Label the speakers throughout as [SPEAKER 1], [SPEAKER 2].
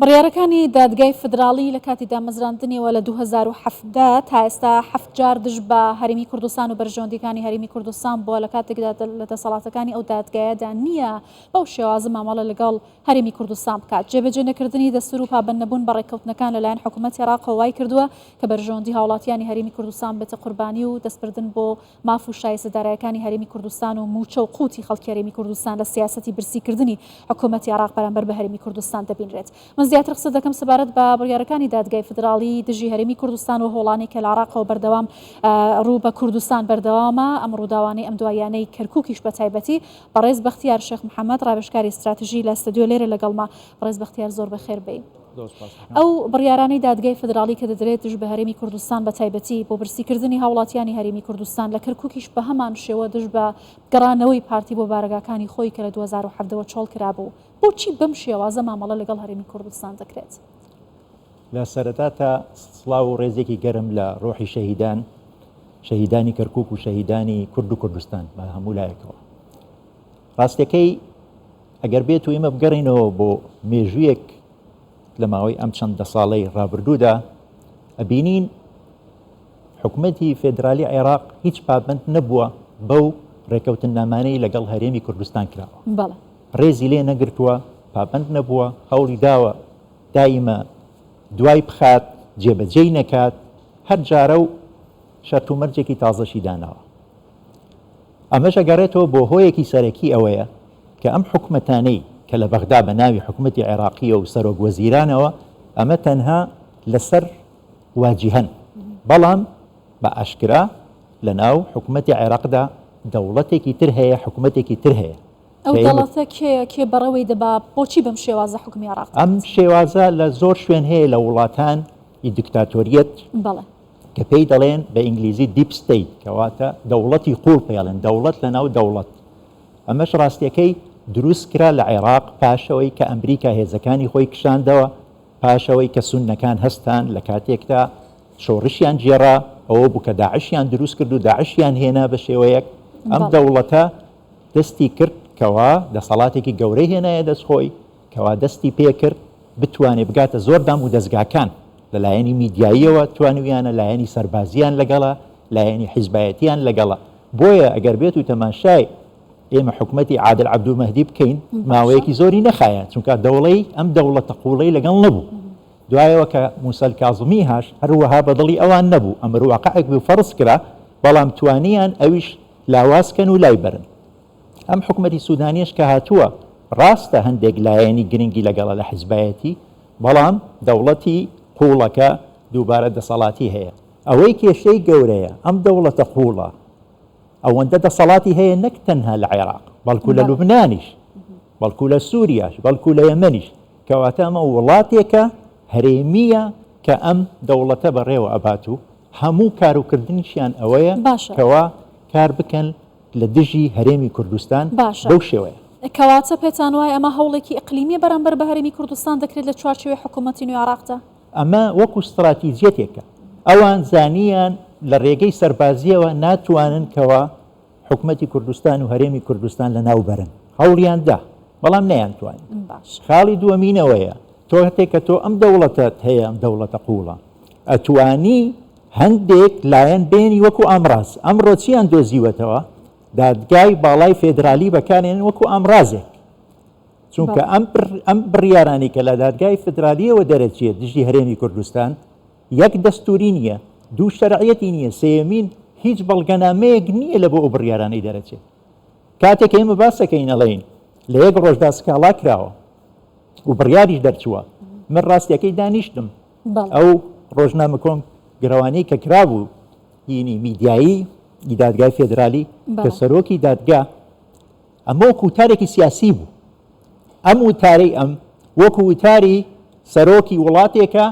[SPEAKER 1] بڕیارەکانی دادگای فیدراڵی لە کاتی دامەزراندنیەوە لە 2017 تا ئێستا حەفت جار دژ بە هەرێمی کوردستان و بەرژەوەندیەکانی هەرێمی کوردستان بووە لە کاتێکدا لە دەسەڵاتەکانی ئەو دادگایەدا نییە بەو شێوازە مامەڵە لەگەڵ هەرێمی کوردستان بکات. جێبەجێ نەکردنی دەستور و پابەندنەبوون بە ڕێککەوتنەکان لەلایەن حکومەتی عێراقەوە وایکردووە کە بەرژەوەندی هاوڵاتیانی هەرێمی کوردستان ببێتە قوربانی و دەستبردن بۆ ماف و شایستە دارایەکانی هەرێمی کوردستان و مووچە و قوتی خەڵکی هەرێمی کوردستان لە سیاسەتی برسیکردنی حکومەتی عێراق بەرامبەر بە هەرێمی کوردستان دەبینرێت. من زیاتر قسە دەکەم سەبارەت بە بڕیارەکانی دادگای فیدراڵی دژی هەرێمی کوردستان و هۆڵانەی کە لە عێراقەوە بەردەوام ڕوو بە کوردستان بەردەوامە، ئەم ڕووداوانەی ئەم دواییانەی کەرکوکیش بە تایبەتی. بەڕێز بەختیار شێخ محەمەد ڕاوێژکاری ستراتژی لە ستەدیۆ لێرە لەگەڵمە. بەڕێز بەختیار زۆر بەخێر بێی. ئەو بڕیارانەی دادگای فیدراڵی کە دەدرێت دژ بە هەرێمی کوردستان بە تایبەتی بۆ برسیکردنی هاوڵاتیانی هەرێمی کوردستان لە کەرکوکیش بە هەمان شێوە دژ بە گەڕانەوەی پارتی بۆ بارەگاکانی خۆی کە لە 2017 وە چۆڵ کرابوو بۆچی بەم شێوازە مامەڵە لەگەڵ هەرێمی کوردستان دەکرێت؟
[SPEAKER 2] لە سەرەتا تا سڵاو و ڕێزێکی گەرم لە ڕۆحی شەهیدان، شەهیدانی کەرکوک و شەهیدانی کورد و کوردستان بە هەموو لایەکەوە. ڕاستیەکەی ئەگەر بێت و ئێمە بگەڕینەوە بۆ مێژوویەک لە ماوەی ئەم چەند دە ساڵەی ڕابردوودا ئەبینین حکومەتی فێدرالی عێراق هیچ پابەند نەبووە بەو ڕێکەوتننامانەی لەگەڵ هەرێمی کوردستان کراوە.
[SPEAKER 1] بەڵێ.
[SPEAKER 2] ڕێزی لێ نەگرتووە، پابەند نەبووە، هەوڵی داوە دایمە دوای بخات، جێبەجێی نەکات، هەر جارە و شەرت و مەرجێکی تازەشی داناوە. ئەمەش ئەگەڕێتەوە بۆ هۆیەکی سەرەکی ئەوەیە کە ئەم حکومەتانەی کە لە بەغدا بە ناوی حکومەتی عێراقییە و سەرۆک وەزیرانەوە ئەمە تەنها لەسەر واجیهەن بەڵام بە ئاشکرا لە ناو حکومەتی عێراقدا دەوڵەتێکی تر هەیە حکومەتێکی تر هەیە.
[SPEAKER 1] ئەو دەوڵەتە کێیە؟ کێ بەڕێوەی دەبا؟ بۆچی بەم شێوازە حوکمی عێراق
[SPEAKER 2] دەکات؟ ئەم شێوازە لە زۆر شوێن هەیە لە وڵاتان ی دکتاتۆریەت.
[SPEAKER 1] بەڵێ.
[SPEAKER 2] کە پێی دەڵێن بە ئینگلیزی deep state کەواتە دەوڵەتی قوڵ پێڵێن دەوڵەت لە ناو دەوڵەت ئەمەش ڕاستیەکەی دروست کرا لە عێراق پاشەوەی کە ئەمریکا هێزەکانی خۆی کشاندەوە پاشەوەی کە سوننەکان هەستان لە کاتێکدا شۆڕشیان گێڕا ئەوە بوو کە داعشیان دروست کرد و داعشیان هێنا بە شێوەیەک ئەم دەوڵەتە دەستی کرد کەوا دەسەڵاتێکی گەورەی هێنایە دەست خۆی کەوا دەستی پێکرد بتوانێ بگاتە زۆر دام و دەزگاکان لە لایەنی میدیاییەوە توانیویانە لایەنی سەربازییان لەگەڵە، لایەنی حیزبایەتییان لەگەڵە. بۆیە ئەگەر بێت و تەماشای ئێمە حکومەتی عادل عەبدولمەهدی بکەین، ماوەیەکی زۆری نەخایاند، چونکە دەوڵەی ئەم دەوڵەتە قووڵەی لەگەڵ نەبوو. دوایەوە کە موسا الکازمی هاش هەروەها بە دڵی ئەوان نەبوو، ئەمر واقعێک بوو فەرز کرا، بەڵام توانیان ئەویش لاواز کەن و لای بەرن. ئەم حکومەتی سودانیەش کە هاتووە ڕاستە هەندێک لایەنی گرنگی لەگەڵە لە حیزبایەتی بەڵام دەوڵەتی قوڵەکە دووبارە دەسەڵاتی هەیە. ئەوەی کێشەی گەورەیە ئەم دەوڵەتە قوڵە ئەوەندە دەسەڵاتی هەیە نەک تەنها لە عێراق بەڵکو لە لوبنانیش بەڵکو لە سوریاش بەڵکو لە یەمەنیش کەواتە ئەمە وڵاتێکە هەرێمییە کە ئەم دەوڵەتە بەڕێوە ئەبات و هەموو کاروکردنیشیان ئەوەیە کەوا کار بکەن لە دژی هەرێمی کوردستان
[SPEAKER 1] باشە
[SPEAKER 2] بەو شێوەیە.
[SPEAKER 1] کەواتە پێتان وایە ئەمە هەوڵێکی ئیقلیمیە بەرامبەر بە هەرێمی کوردستان دەکرێت لە چوارچێوەی حکوومەتی نوێی عێراقدا؟
[SPEAKER 2] ئەمە وەکو ستراتیجیەتێکە. ئەوان زانیان لە رێگەی سەربازییەوە ناتوانن کەوا حکومەتی کوردستان و هەرێمی کوردستان لەناو بەرن. هەوڵیان دا، بەڵام نەیانتوانی.
[SPEAKER 1] باشە.
[SPEAKER 2] خاڵی دووەمین ئەوەیە، تۆ هەتێک کە تۆ ئەم دەوڵەتەت هەیە، ئەم دەوڵەتە قووڵە، ئەتوانی هەندێک لایەن بێنی وەکو ئامڕاز، ئەمڕۆ چیان دۆزیوەتەوە؟ دادگای باڵای فێدرالی بەکارێنن وەکو ئامڕازێک، چونکە ئەم ئەم بڕیارانەی کە لە دادگای فدرالیەوە دەرەچێت دژی هەرێمی کوردستان یەک دەستوری نییە، دوو شەرعیەتی نییە، سێیەمین هیچ بەڵگەنامەیەک نییە لە بۆ ئەو بڕیارانەی دەرەچێت. کاتێک ئێمە باسەکەین ئەڵێین لە یەک ڕۆژدا سکاڵا کراوە و بڕیاریش دەرچووە، من ڕاستیەکەی دانیشتم ئەو ڕۆژنامە کۆنگرەوانەی کە کرابوو هینی میدیایی ی دادگای فێدرالی کە سەرۆکی دادگا ئەمە وەکو وتارێکی سیاسی بوو ئەم وتارەی ئەم وەکو وتاری سەرۆکی وڵاتێکە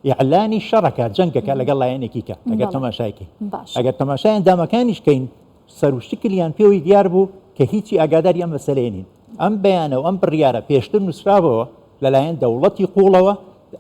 [SPEAKER 2] ئیعلانی شەڕەکە جەنگەکە لەگەڵ لایەنێکی کە ئەگەر تەماشایکەین ئەگەر تەماشای ئەندامەکانیش کەین سەر و شکلیان پێوەی دیار بوو کە هیچی ئاگاداری ئەم مەسەلەیە نین ئەم بەیانە و ئەم بڕیارە پێشتر نووسرابەوە لەلایەن دەوڵەتی قووڵەوە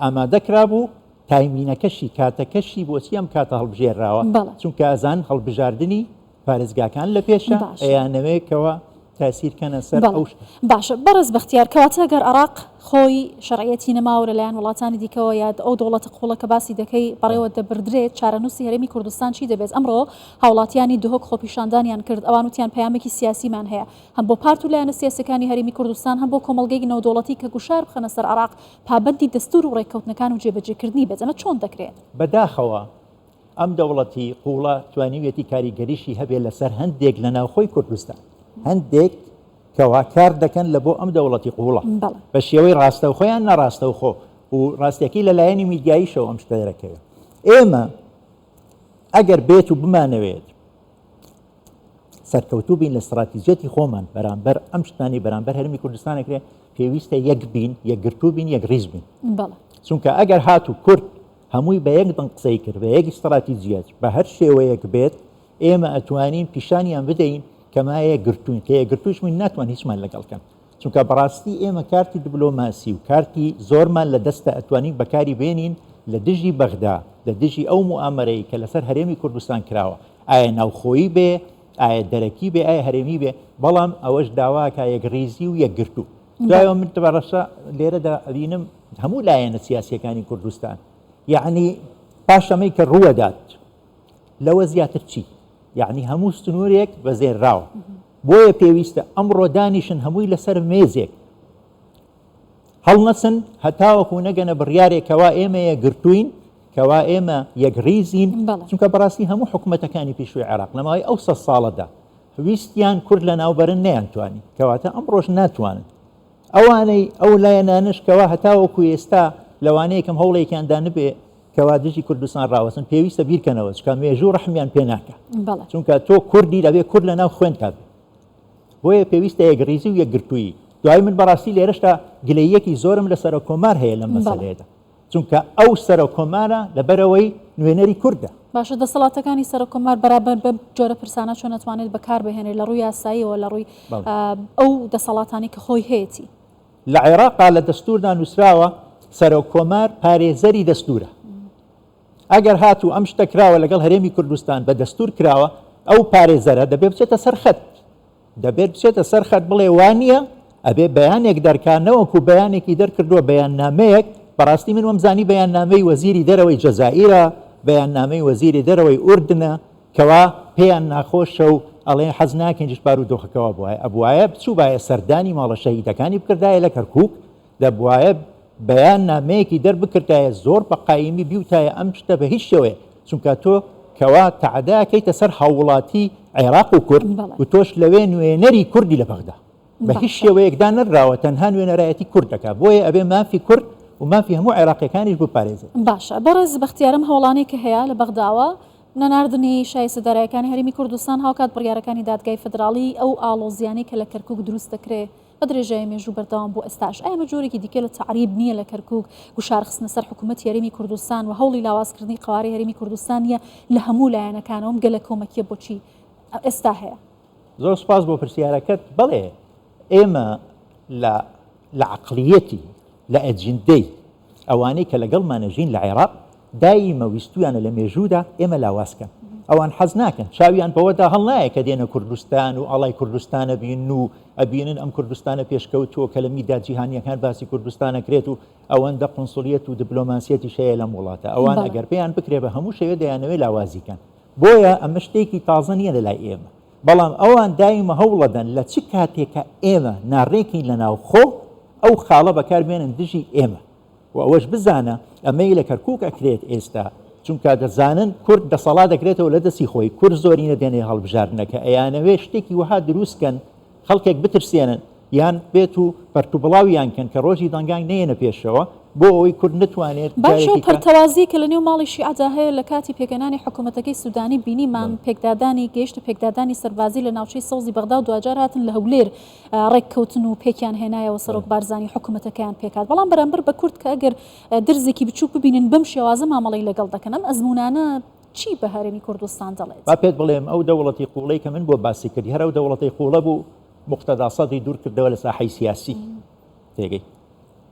[SPEAKER 2] ئامادە کرابوو، تایمینەکەشی، کاتەکەشی بۆچی ئەم کاتە هەڵبژێرراوە؟
[SPEAKER 1] بەڵێ.
[SPEAKER 2] چونکە ئەزانن هەڵبژاردنی پارێزگاکان لە پێشە،
[SPEAKER 1] باشە.
[SPEAKER 2] ئەیانەوێ کەوا. تاسیر کەنە سەر
[SPEAKER 1] بەڵێ
[SPEAKER 2] ئەو شتە.
[SPEAKER 1] باشە بەڕێز بەختیار کەواتە گەر عێراق خۆی شەرعیەتی نەماوە لەلایەن وڵاتانی دیکەوە یا ئەو دەوڵەتە قوڵە کە باسی دەکەی بەڕێوە دەبردرێت چارەنووسی هەرێمی کوردستان چی دەبێت ئەمڕۆ هاوڵاتیانی دهۆک خۆپیشاندانیان کرد ئەوان وتیان پەیامێکی سیاسیمان هەیە هەم بۆ پارت و لایەنە سیاسیەکانی هەرێمی کوردستان هەم بۆ کۆمەڵگەی نێودەوڵەتی کە گوشار بخەنە سەر عێراق پابەندی دەستور و ڕێککەوتنەکان و جێبەجێکردنی بێت ئەمە چۆن دەکرێت؟
[SPEAKER 2] بەداخەوە ئەم دەوڵەتی قووڵە توانیویەتی کاریگەریشی هەبێت لەسەر هەندێک لە ناوخۆی کوردستان، هەندێک کەوا کار دەکەن لە بۆ ئەم دەوڵەتی قووڵە بە شێوەی ڕاستەوخۆ یان ناڕاستەوخۆ و ڕاستیەکەی لە لایەنی میدیاییشەوە ئەم شتە دەرەکەوێت. ئێمە ئەگەر بێت و بمانەوێت سەرکەوتوو بین لە ستراتیجیەتی خۆمان بەرامبەر ئەم شتانی بەرامبەر هەرمی کوردستان ئەکرێ پێویستە یەک بین یەکگرتوو بین یەکڕیز بین چونکە ئەگەر هاتوو کورد هەمووی بە یەک دەنگ قسەی کرد، بە یەک ئیستڕاتیجیەت، بە هەر شێوەیەک بێت، ئێمە ئەتوانین پیشانیان بدەین کە ما یەکگرتووین، کە یەکگرتووش بووین ناتوان هیچمان لەگەڵ کەن. چونکە بەڕاستی ئێمە کارتی دبلۆماسی و کارتی زۆرمان لە دەستە ئەتوانین بەکاری بێنین لە دژی بەغدا، لە دژی ئەو موئامەرەی کە لەسەر هەرێمی کوردستان کراوە، ئایا ناوخۆیی بێ، ئایا دەرەکی بێ، ئایا هەرێمی بێ، بەڵام ئەوەش داواکا یەکڕیزی و یەکگرتوو. دوایەوە من بەڕەشە لێرەدا ئەبینم هەموو لایەنە سیاسیەکانی کوردستان یعنی پاش ئەمەی کە ڕووەدات لەوە زیاتر چی یعنی هەموو سنوورێک بەزێنراوە بۆیە پێویستە ئەمڕۆ دانیشن هەمووی لەسەر مێزێک هەڵنەسن هەتاوەکو نەگەنە بڕیارێکەوە ئێمە یەکگرتووین کەوا ئێمە یەکڕیزین چونکە بەڕاستی هەموو حکوومەتەکانی پیشوی عێراق لە ماوەی ئەو سە ساڵەدا ویستیان کورد لەناوبەرن نەیانتوانی، کەواتە ئەمڕۆش ناتوانن. ئەوانەی ئەو لایەنانەش کەوا هەتاوەکو ئێستا لەوانەیە کەم هەوڵێکیان دانبێ کەوا دژی کوردستان ڕاوەستن پێویستە بیرکەنەوە چونکە مێژوو ڕەحمیان پێ ناکا. چونکە تۆ کوردی دەبێ کورد لەناو خوێنتا بێ. بۆیە پێویستە یەکڕیزی و یەکگرتوویی. دوایی من بەڕاستی لێرەشدا گلەییەکی زۆرم لە سەرۆککۆمار هەیە لەم مەسەلەیەدا. چونکە ئەو سەرۆک کۆمارە لەبەرئەوەی نوێنەری کوردە.
[SPEAKER 1] باشە دەسەڵاتەکانی سەرۆک کۆمار بەرابەر بەم جۆرە پرسانە چۆن ئەتوانێت بەکار بهێنێت لە ڕووی یاساییەوە لە ڕووی ئەو دەسەڵاتانەی کە خۆی هەیەتی؟
[SPEAKER 2] لە عێراقا لە دەستوردا نووسراوە سەرۆک کۆمار پارێزەری دەستورە. ئەگەر هاتوو ئەم شتە کراوە لەگەڵ هەرێمی کوردستان بە دەستور کراوە ئەو پارێزەرە دەبێ بچێتە سەر خەت. دەبێت بچێتە سەر خەت بڵێ وانیە ئەبێ بەیانێک دەرکا نەوەکو بەیانێکی دەرکردووە بەیاننامەیەک بەڕاستی من وەمزانی بەیاننامەی وەزیری دەرەوەی جەزائیرە بەیاننامەی وەزیری دەرەوەی ئوردنە کەوا پێیان ناخۆشە و ئەڵێن حەز ناکەین جش بارودۆخەکەوە بوایە ئەبوایە بچووبایە سەردانی ماڵە شەهیدەکانی بکردایە لە کەرکوک دەبوایە بەیان نامەیەکی دەربکردایە زۆر بە قایمی بیوتایە ئەم شتە بە هیچ شێوەیەک چونکە تۆ کەوا تەعدا ئەکەیتە سەر هاووڵاتی عێراق و کورد و تۆش لەوێ نوێنەری کوردی لە بەغدا بە هیچ شێوەیەک دانەنراوە تەنها نوێنەرایەتی کورد دەکات بۆیە ئەبێ مافی کورد و مافی هەموو عێراقیەکانیش بپارێزێت.
[SPEAKER 1] باشە بەڕێز بەختیار ئەم هەوڵانەی کە هەیە لە بەغداوە نەناردنی شایستە دارایەکانی هەرێمی کوردستان هاوکات بڕیارەکانی دادگای فیدراڵی ئەو ئاڵۆزیانەی کە لە کەرکوک دروست دەکرێ بە درێژایی مێژوو بەردەوام بوو، ئێستاش ئایا ئەمە جۆرێکی دیکە لە تەعریب نییە لە کەرکووک، گوشار خستنە سەر حکوومەتی هەرێمی کوردستان و هەوڵی لاوازکردنی قەوارەی هەرێمی کوردستان نییە لە هەموو لایەنەکانەوە، ئەم گەلەکۆمەکییە بۆچی ئێستا هەیە؟
[SPEAKER 2] زۆر سوپاس بۆ پرسیارەکەت، بەڵێ ئێمە لە لە عەقڵیەتی، لە ئەجندەی ئەوانەی کە لەگەڵمان ئەژین لە عێراق، دایمە ویستویانە لە مێژوودا ئێمە لاواز کەن. ئەوان حەز ناکەن، چاویان بەوەدا هەڵنایە کە دێنە کوردستان و ئاڵای کوردستان ئەبینن و ئەبینن ئەم کوردستانە پێشکەوتووە کە لە میدیا جیهانییەکان باسی کوردستان ئەکرێت و ئەوەندە قونسڵیەت و دبلۆماسیەتیش هەیە لەم وڵاتە. ئەوان ئەگەر پێیان بکرێ بە هەموو شێوێ دەیانەوێ لاوازی کەن. بۆیە ئەمە شتێکی تازە نییە لە لای ئێمە. بەڵام ئەوان دایمە هەوڵەدەن لە چ کاتێکا ئێمە ناڕێکین لە ناوخۆ ئەو خاڵە بەکار بێنن دژی ئێمە. و ئەوەش بزانە ئەمەی لە کەرکوک ئەکرێت ئێستا چونکە دەزانن کورد دەسەڵات دەگرێتەوە لە دەستی خۆی کورد زۆرینە دێنێ هەڵبژاردنەکە ئەیانەوێ شتێکی وەها دروست کەن خەڵکێک بترسێنن یان بێت و پەرتوبڵاویان کەن کە ڕۆژی دەنگانگ نەیەنە پێشەوە بۆ ئەوەی کورد نەتوانێت
[SPEAKER 1] باشە و
[SPEAKER 2] جارێکی کە
[SPEAKER 1] پەرتەوازیی کە لەنێو ماڵی شیعەدا هەیە لە کاتی پێکهێنانی حکوومەتەکەی سوودانی بینیمان پێکدادانی گەیشتە پێکدادانی سەربازی لە ناوچەی سەوزی بەغدا و دواجار هاتن لە هەولێر ڕێککەوتن و پێکیان هێنایەوە سەرۆک بارزانی حکومەتەکەیان پێکهات بەڵام بەرامبەر بە کورد کە ئەگەر درزێکی بچووک ببینن بەم شێوازە مامەڵەی لەگەڵ دەکەن ئەم ئەزموونانە چی بە هەرێمی کوردستان دەڵێت؟
[SPEAKER 2] با پێت بڵێم ئەو دەوڵەتی قووڵەی کە من بۆ باسی کردی هەر ئەو دەوڵەتەی قووڵە بوو موقتەدا سەدری دوور کردەوە لە ساحەی سیاسی تێگەی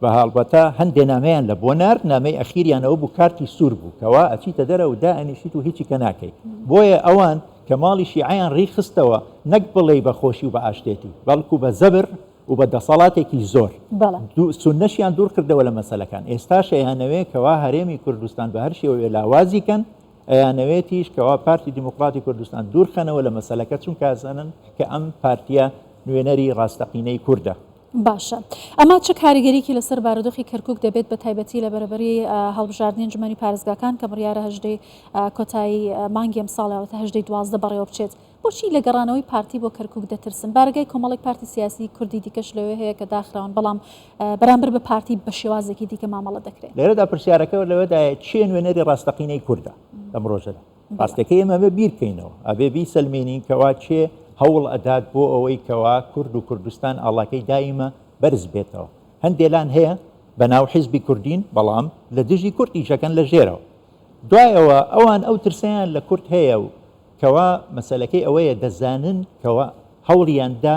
[SPEAKER 2] بە هەڵبەتە هەندێ نامەیان لە بۆ نارد نامەی ئەخیریان ئەوە بوو کارتی سوور بوو کەوا ئەچیتە دەرەوە دائەنیشیت و هیچی کە ناکەی بۆیە ئەوان کە. کە ماڵی شیعەیان ڕیکخستەوە نەک بڵێی بە خۆشی و بە ئاشتێتی بەڵکو بە زەبر و بە دەسەڵاتێکی زۆر سوننەشیان دوور کردەوە لە مەسەلەکان ئێستاش ئەیانەوێ کەوا هەرێمی کوردستان بە هەر شێوەیە لاوازی کەن ئەیانەوێتیش کەوا پارتی دیموکراتی کوردستان دوور خەنەوە لە مەسەلەکە چونکە ئەزانن کە ئەم پارتیە نوێنەری ڕاستەقینەی کوردە.
[SPEAKER 1] باشە ئەمە چ کاریگەریکی لەسەر بارودۆخی کەرکوک دەبێت بە تایبەتی لە بەرەبەری هەڵبژاردنی ئەنجومەنی پارێزگاکان کە بڕیارە هەژدەی کۆتایی مانگی ئەمساڵ واتە هەژدەی 12 بەڕێوە بچێت بۆچی لە گەڕانەوەی پارتی بۆ کەرکوک دەترسن بارەگای کۆمەڵێک پارتی سیاسی کوردی دیکەش لەوێ هەیە کە داخراون بەڵام بەرامبەر بە پارتی بە شێوازێکی دیکە مامەڵە دەکرێت.
[SPEAKER 2] لێرەدا پرسیارەکە لەوەدایە کێ نوێنەری ڕاستەقینەی کوردە لەم ڕۆژەدا؟ ڕاستەکەی ئێمە ئەبێ بیر بکەینەوە، ئەبێ بیسەلمێنین کەوا کێ هەوڵ ئەدات بۆ ئەوەی کەوا کورد و کوردستان ئاڵاکەی دایمە بەرز بێتەوە. هەندێ لان هەیە بەناو حیزبی کوردین بەڵام لە دژی کورد ئیشەکەن لە ژێرەوە. دوای ئەوە ئەوان ئەو ترسەیان لە کورد هەیە و کەوا مەسەلەکەی ئەوەیە دەزانن کەوا هەوڵیان دا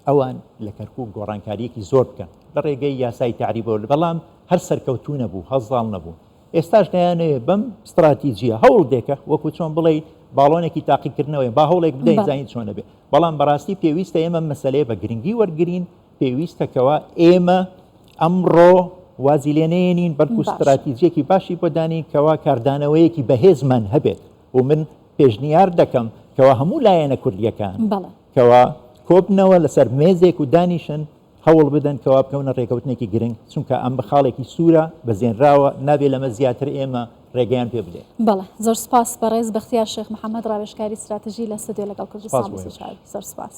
[SPEAKER 2] ئەوان لە کەرکوک گۆڕانکارییەکی زۆر بکەن لە ڕێگەی یاسای تەعریبەوە بەڵام هەر سەرکەوتوو نەبوو هەر زاڵ نەبوون. ئێستاش دەیانەوێت بەم ستراتیجیە هەوڵدێکە وەکو چۆن بڵێی باڵۆنێکی تاقیکردنەوەی با هەوڵێک بدەین زانین چۆن دەبێت بەڵام بەڕاستی پێویستە ئێمە مەسەلەیە بە گرنگی وەرگین پێویستە کەوا ئێمە ئەمڕۆ وازی لێ نێنین بەڵکو ستراتیجیەکی باشی بۆ دانین کەوا کاردانەوەیەکی بەهێزمان هەبێت و من پێشنیار دەکەم کەوا هەموو لایەنە کوردیەکان کەوا کۆبنەوە لەسەر مێزێک و دانیشن هەوڵ بدەن کەوا بکەونە ڕێکەوتنێکی گرنگ، چونکە ئەم خاڵێکی سوورە، بەزێنراوە، نابێ لەمە زیاتر ئێمە ڕێگەیان پێ بدەین.
[SPEAKER 1] بەڵێ زۆر سوپاس بەڕێز بەختیار شێخ محەمەد ڕاوێژکاری ستراتژی لە ستۆدیۆ لەگەڵ کوردستان 24. زۆر سوپاس.